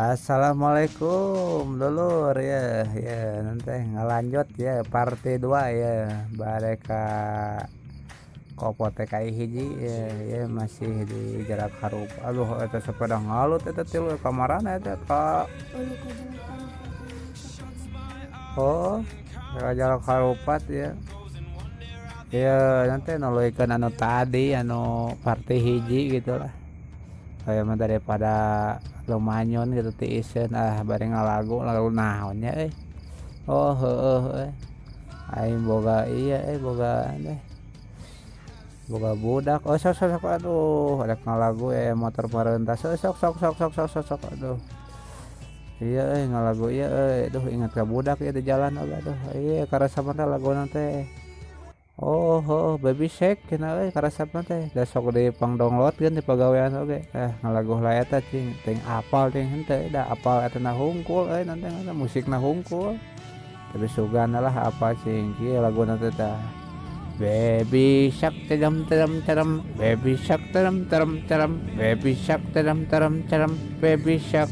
Assalamualaikum dulur ya, ya nanti ngelanjut ya part 2 ya balik ka Kopo TKI hiji ya, ya masih di Jalak Harupat. Aduh, eta sepeda ngalut eta tilu kamarana eta ka? Oh, ka Jalak Harupat ya. Ya, nanti nuluykeun anu tadi, anu party hiji gitu lah. Kayak mah daripada lumayan gitu tiiseun, ah, bari ngalagu lagu naon nya euy. Oh, heueuh euy, aing boga ieu euy, boga teh, boga budak. Oh, sok sok sok, aduh, rek ngalagu motor pareuntas. Sok sok sok sok sok sok sok, aduh, iya euy, ngalagu ieu euy. Aduh, ingat ka budak ieu di jalan oge. Aduh, ieu karesep teh laguna teh. Oh, heueuh, Baby Shark cenah euy karesepna teh da sok dipangdownloadkeun di pagawean oge. Eh, ngalagu heula eta cing teuing apal teuing henteu, da apal eta na hungkul euy, nanti musikna hungkul, tapi sugan lah apa cing kieu laguna teh tah: Baby shark terem terem terem, baby shark terem terem terem, baby shark terem terem terem, baby shark,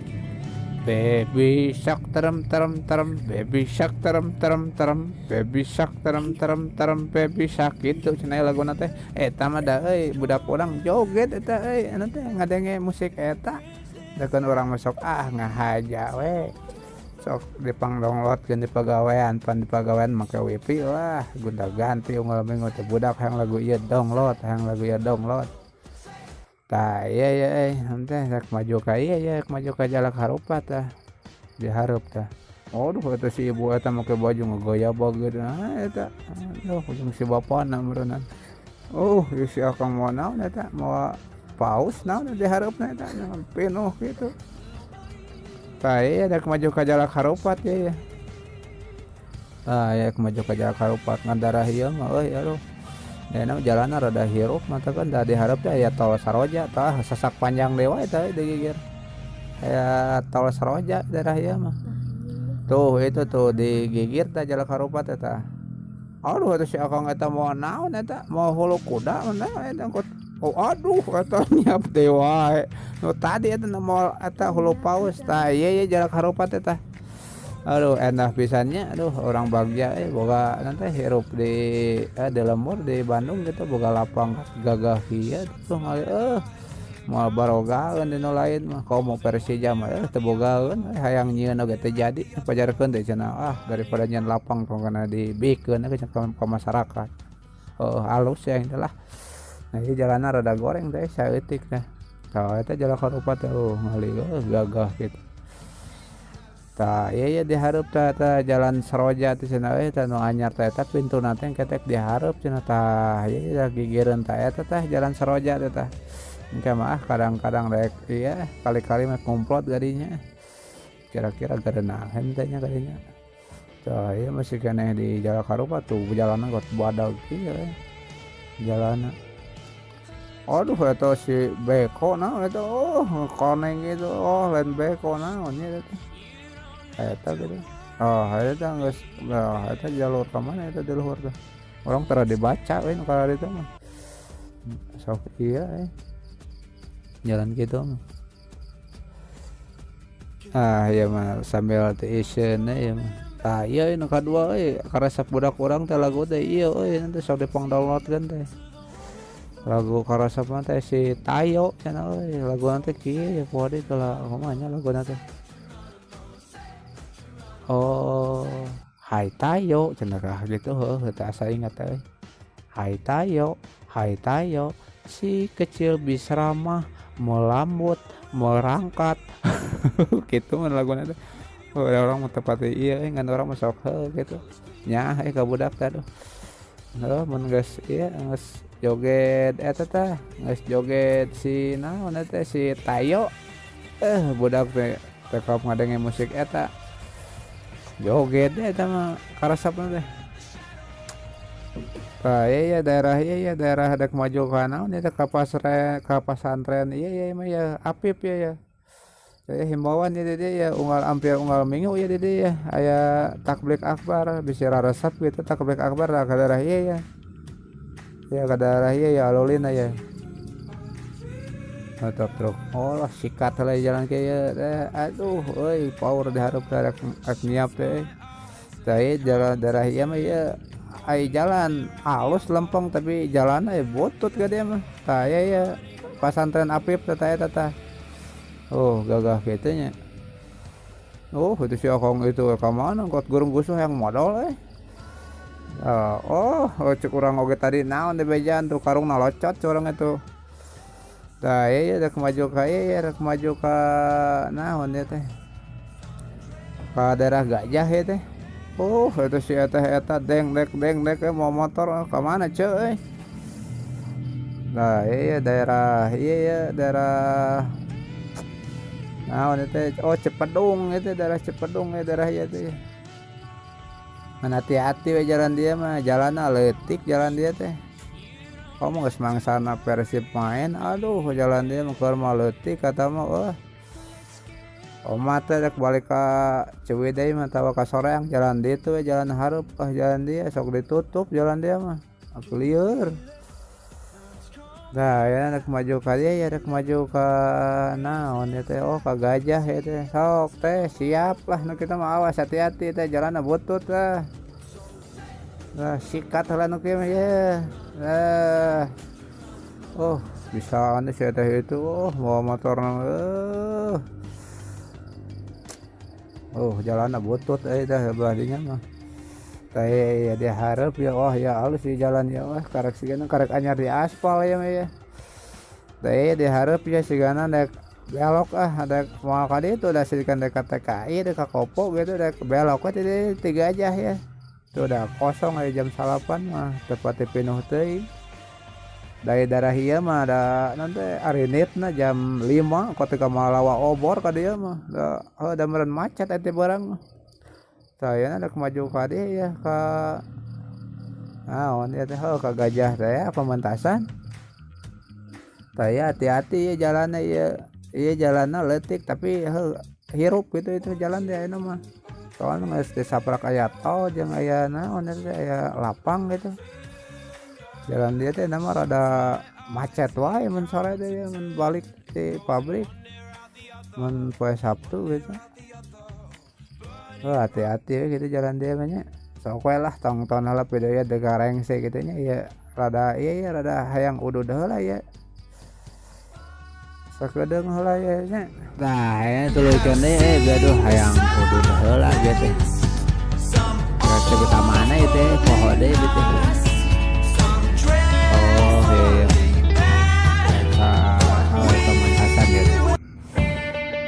baby shark terem terem terem, baby shark terem terem terem, baby shark terem terem terem, baby shark, gitu cenah laguna teh. Eta mah da euy, budak urang joget eta euy, anu teh ngadenge musik eta. Da kan urang mah sok ah ngahaja we, sok dipangdownloadkeun di pagawean. Pan di pagawean make wifi lah, gonta ganti unggal minggu teh. Budak hayang lagu ieu download, hayang lagu ieu download. Tah, iya ya euy, teh rek maju ka ieu ya, rek maju ka Jalak Harupat tah, di hareup tah. Aduh, eta si ibu eta make baju ngagayabag gitu. Ah, eta aduh, ujung si bapana meureunnan. Oh, ieu si akang mawa naon eta, mawa paus naon di hareupna eta pinuh gitu. Tah, iya rek maju ka Jalak Harupat ya ya. Ah, ya maju ka Jalak Harupat ngan daerah ieu mah euy, aduh. Dayana jalanna rada hirup mata kan da di hareup teh aya tol Saroja. Tah, sasak panjang deui wae tah di gigir. Aya tol Saroja daerah ieu mah. Tuh, itu tuh di gigir tah Jalak Harupat eta. Aduh, eta si akang eta mawa naon eta, mawa hulu kuda mana eta angkot. Oh, aduh, eta nyiap deui wae. Nu tadi eta mawa eta hulu paus. Tah, ieu ye Jalak Harupat eta. Aduh, enak pisan nya. Aduh, urang bagja euy, boga nanti hirup di lembur di Bandung gitu, boga lapang gagah kieu tuh eh moal barogaeun di nu lain mah. Komo Persija mah teu bogaeun, hayang nyieun oge teu jadi. Pajarkeun teh cenah, ah, daripada nyieun lapang tong kana dibikeun ka masyarakat. Oh, alus ya lah. Nah, ieu jalanna rada goreng teh saeutik teh. Tah, eta Jalak Harupat teh, oh, ngali gagah gitu. Tah, ieu ye di hareup tah, eta jalan Saroja teh cenah euy. Tah, nu anyar teh eta pintuna teh ketek di hareup cenah. Tah, ieu gigireun tah eta tah jalan Saroja teh tah. Engke mah ah, kadang-kadang rek ieu kali-kali mah ngumplot gadinya. Kira-kira gareunaheun teh nya kadinya. Tah, ieu masih keneh di Jalak Harupat tuh, jalanna got badag kieu jalanna. Aduh, eta si beko naon eta, oh, koneng gitu. Oh, lain beko naon nya eta teh. Eta gitu. Oh, eta geus, oh, eta jalur ka mana eta di luhur teh. Urang tara dibaca we nu kararitu mah. Sok ieu euy. Jalan kitu mah. Ah, ieu mah sambil tiiseun ieu mah. Tah, ieu nu kadua euy, karesep budak urang teh lagu teh ieu euy, nanti sok dipangdownloadkeun teh. Lagu karesep mah teh si Tayo cenah euy, laguna teh kieu ya, poho deui lah kumaha nya laguna teh. Oh, Hai Tayo cenah kah gitu, heuh, teu asa ingat teh euy. Hai Tayo, hai Tayo, si kecil bisa ramah, melambut, merangkat. Kitu mah laguna teh. Oh, urang mah teu pati ieu euy, ngan urang mah sok heuh gitu. Nyaah euy ka budak teh, aduh. Heuh, mun geus ieu geus joget eta tah, geus joget si naon eta si Tayo. Eh, budak teh tekop ngadenge musik eta. Joget eta mah karesepna teh. Tah, ieu ya daerah ieu ya, daerah dek maju ka naon eta, ka pasre ka pasantren ieu ya mah ya, Apip ya ya. Aya himbauan ya di dieu ya, unggal hampir unggal minggu ya di dieu ya aya takbir akbar, bisi raresep gitu takbir akbar ka daerah ieu ya. Ya ka daerah ieu ya, alulin ya. Atau truk, oh lah, sikat lah jalan kayak aduh euy, power di hareup rek rek nyiap teh. Tah, jalan daerah ieu mah ieu ai jalan halus lempeng, tapi jalan aya butut ka dieu mah. Tah, aya ya Pasantren Apip teh, eta tah. Oh, gagah kitu nya. Oh, itu si Akang itu ka mana kot gurung gusuh yang modal eh. Oh, oh, cek urang oge tadi naon di bejaan tuh karungna locot curang itu. Tah, iya rek maju ka ieu ya, rek maju ka naon ya teh? Ka daerah Gajah ya teh. Oh, itu si eta eta deng dek deng dek mau motor ka mana ceu euy. Nah, iya daerah, iya ya daerah naon itu? Oh, Cepedung itu, daerah Cepedung ya, daerah ieu teh. Ngan hati-hati we jalan dia mah, jalanna leutik jalan dia teh. Komo geus mangsana Persib main, aduh, jalan dia mah keur mah leutik kata mah, wah. Omat teh rek balik ka Ciwidey mah atawa ka Soreang jalan ditu we, jalan hareup ah, jalan dia sok ditutup jalan dia mah. Aku lieur. Nah, ya rek maju ka dieu ya, rek maju ka naon ya teh? Oh, ka Gajah ya teh. Sok teh siap lah nu kita mah, awas hati-hati teh, jalanna butut lah. Nah, sikat heula nu kieu mah ye. Nah. Oh, bisa nih si teh itu, oh, bawa motor. Oh, jalanna butut euy teh belah dinya mah. Tah ya dihareup ya, oh ya, halus di jalan ya, wah, karek sigana karek anyar di aspal ya mah ya. Tah ya dihareup ya, sigana dek belok ah, dek moal ka ditu da sigan dek ka TKI, dek ka Kopo gitu, dek belok we di Gajah ya. Tuh udah kosong aya jam 9 mah, teu pati pinuh teuing. Dari daerah ieu mah da naon teh arinitna jam 5 ketika malawa obor ka dieu mah da heuh da meureun macet eta barang mah. Tah, ayeuna rek maju ka dieu ya, ka naon ieu teh? Heuh, ka Gajah teh ya, pementasan. Tah ya, hati-hati ya jalanna ieu. Ieu jalanna leutik tapi heuh hirup gitu itu jalan teh ayeuna mah. Soalna geus disaprak aya tol jeung aya naon eta teh, aya lapang gitu. Jalan dia teh nama rada macet wae mun sore teh ya, mun balik di pabrik mun poe Sabtu gitu. Oh, hati-hati ya gitu jalan dia mah nya. Sok we lah tongton heula video ya teu rengse gitu nya, ieu rada ieu ya, rada hayang udud heula ya. Sakedeung heula ya nya. Tah, ya tuluykeun deui eh, gaduh hayang udud heula ieu teh. Rek ka mana ieu teh, poho deui ieu teh. Oh, iya. Ka oh, pementasan gitu.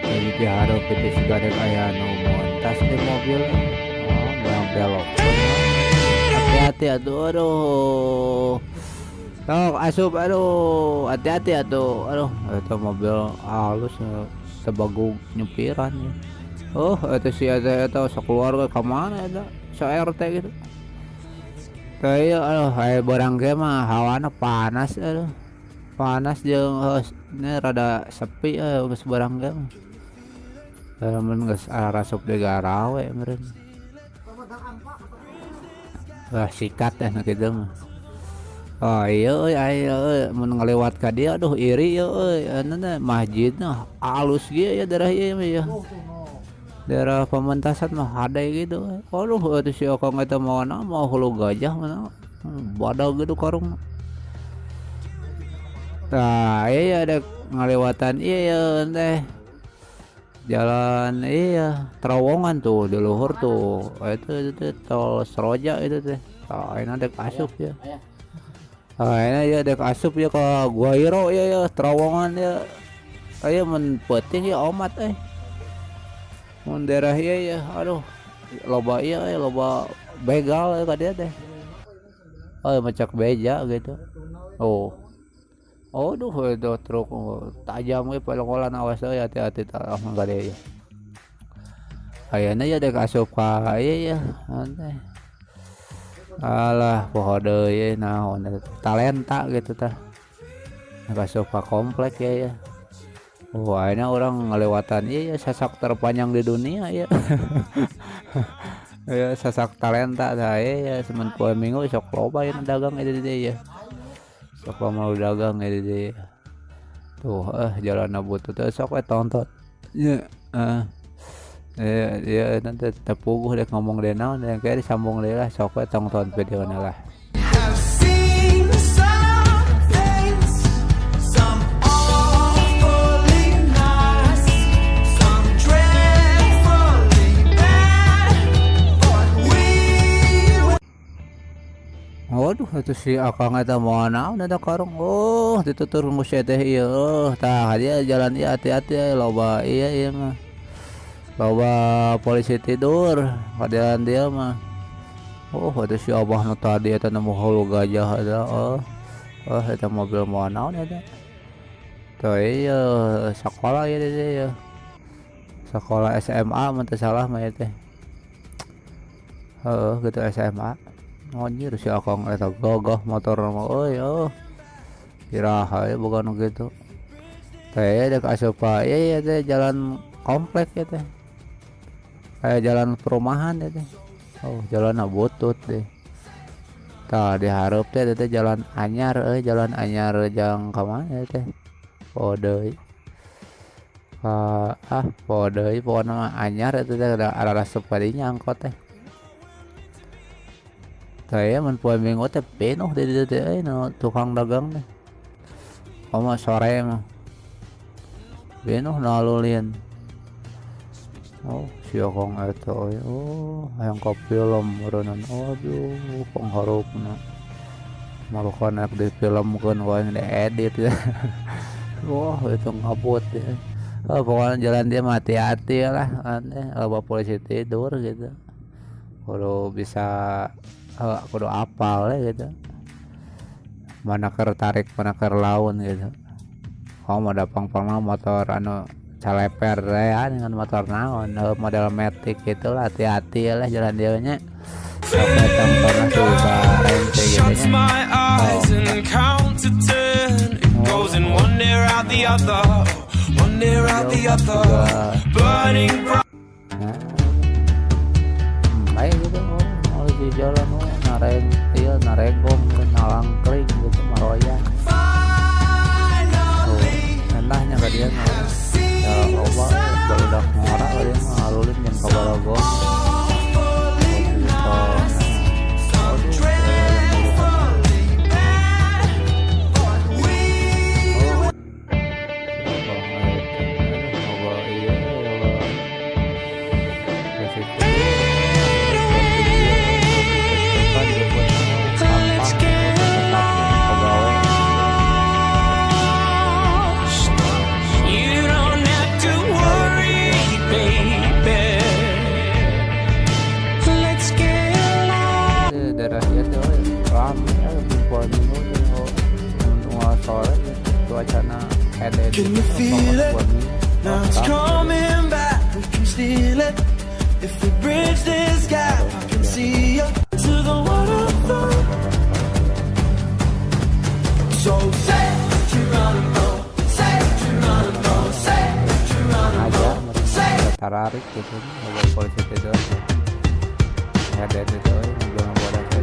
Jadi di hareup itu siga rek aya nu mentas di mobil. Oh, belok. Hati-hati atuh, aduh. Sok asup, aduh, hati-hati atuh. Aduh, itu mobil halus tebagug nyupiran ya. Oh, itu si eta eta sakeluarga ka mana eta? Sa RT gitu. Tah ieu, aduh, aya barang ge mah hawana panas, aduh. Panas jeung heus ini rada sepi euy geus barang ge mah. Mun geus arasup deui garawe meureun. Wah, sikat teh nu kitu mah. Oh iya euy, aya euy mun ngaliwat ka dieu, aduh, iri ieu euy, anu teh masjidna alus kieu ya daerah ieu mah ya. Daerah pementasan mah hade gitu. Aduh, atuh si Akang eta mawana mau hulu gajah mana badag gitu karungna. Tah iya ada ngaliwatan ieu teh. Jalan iya terowongan tuh di luhur tuh. Itu tol Seroja itu teh. Tah, ayeuna dek asup ya. Ayeuna ya dek asup ya ke Gua Hiro ya, ya terowongan ya. Aya mun peuting ya omat euy. Mun daerah ieu ya, aduh, loba ieu euy, loba begal ya ka dieu teh. Oh, macak beja gitu. Oh. Aduh, itu truk tajam we palokolan, awas euy, hati-hati tah ka dieu ya. Ayeuna ya dek asup ka ieu ya, naon teh. Alah, poho deui naon eta teh, Talenta gitu tah. Dek asup ka komplek ya ya. Oh, ayeuna urang ngalewatan ieu ya, sasak terpanjang di dunia ya. Ya sasak Talenta tah ieu ya, saben poe Minggu sok loba ieu dagang di dieu ya. Sok loba dagang di dieu. Tuh jalan butut sok we tonton. Ya ya nanti tepuguh deh ngomong deh naon deh kayak disambung deh lah sok we tonton videona lah. Waduh itu si akang eta moal naon eta karung. Oh ditutur ku si teh ieu. Tah dia jalan ieu hati-hati loba ieu ieu mah. Loba polisi tidur ka jalan dia mah. Oh itu si abah nu tadi eta nemu hulu gajah eta. Oh oh eta mobil moal naon eta. Tuh ieu sekolah ieu teh ieu. Sekolah SMA mun teu salah mah ieu teh. Heeh gitu SMA. Anjir si akang eta gagah motor mah euy oh. Iraha we boga nu kitu. Teh dek asup ka ieu teh jalan komplek ieu teh. Kayak jalan perumahan ieu teh. Oh jalanna butut deh. Tah di hareup teh teh jalan anyar euy, jalan anyar jang ka mana teh. Poho deui. Poho deui pokona mah anyar eta teh da ararasup ka dinya angkot teh. Teh mun poe Minggu teh penuh di dieu teh euy nu tukang dagang teh. Komo sore mah. Penuh nalulin. Oh si akang eta euy. Oh hayang ka film meureunnan. Aduh pangharupna. Malukan rek difilmkeun wae diedit ya. Wah itu ngabut ya. Oh pokoknya jalan dia mah hati-hati lah aneh loba polisi tidur gitu. Kudu bisa kudu apal ya gitu. Mana keur tarik mana keur laun gitu. Oh moda pang-pangna motor anu caleper ya dengan motor naon model matic gitu lah, hati-hati lah jalan dia nya. Sampai tonton lah si Pak RT gitu nya. Oh. Nah, gitu oh di jalan oh nareng ieu naregong nalangkring gitu maroya. Oh, enahnya ka dieu mah. Ya loba barudak ngora ka dieu mah ngalulin jeung ka balagong. Can you feel it? Now it's coming back. We can steal it. If we bridge this gap, I can see you to the waterfall. So say Geronimo, say Geronimo, say Geronimo, say. Tararik gitu, ngobrol polisi tidur. Ada itu, ngobrol ngobrol aja.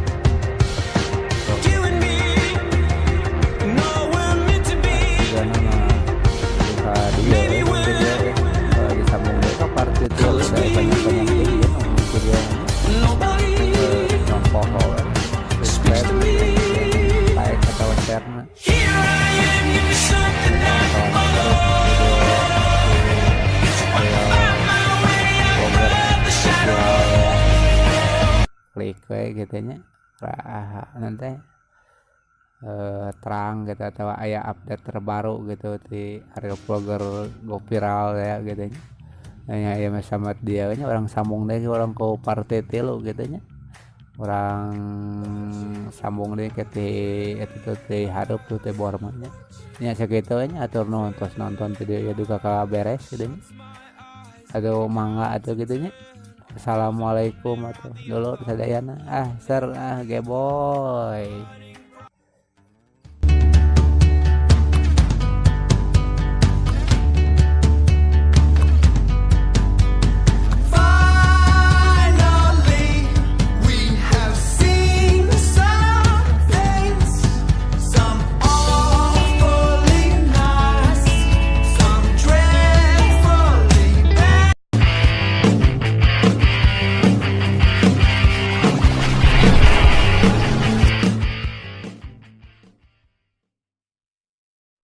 Klik we gitu nya nanti terang gitu atau aya update terbaru gitu di Ariel Vlogger go viral ya gitu nya. Nya ieu mah sama dia nya orang sambung deui orang ke party tilu gitu nya. Orang sambung deui ke ti eta teh hareup tuh teh bor mah nya. Nya sakitu nya atur nuhun tos nonton video ieu duka ka beres gitu nya. Atau mangga atuh gitu nya. Assalamualaikum atuh dulur sadayana. Ah ser ah geboy.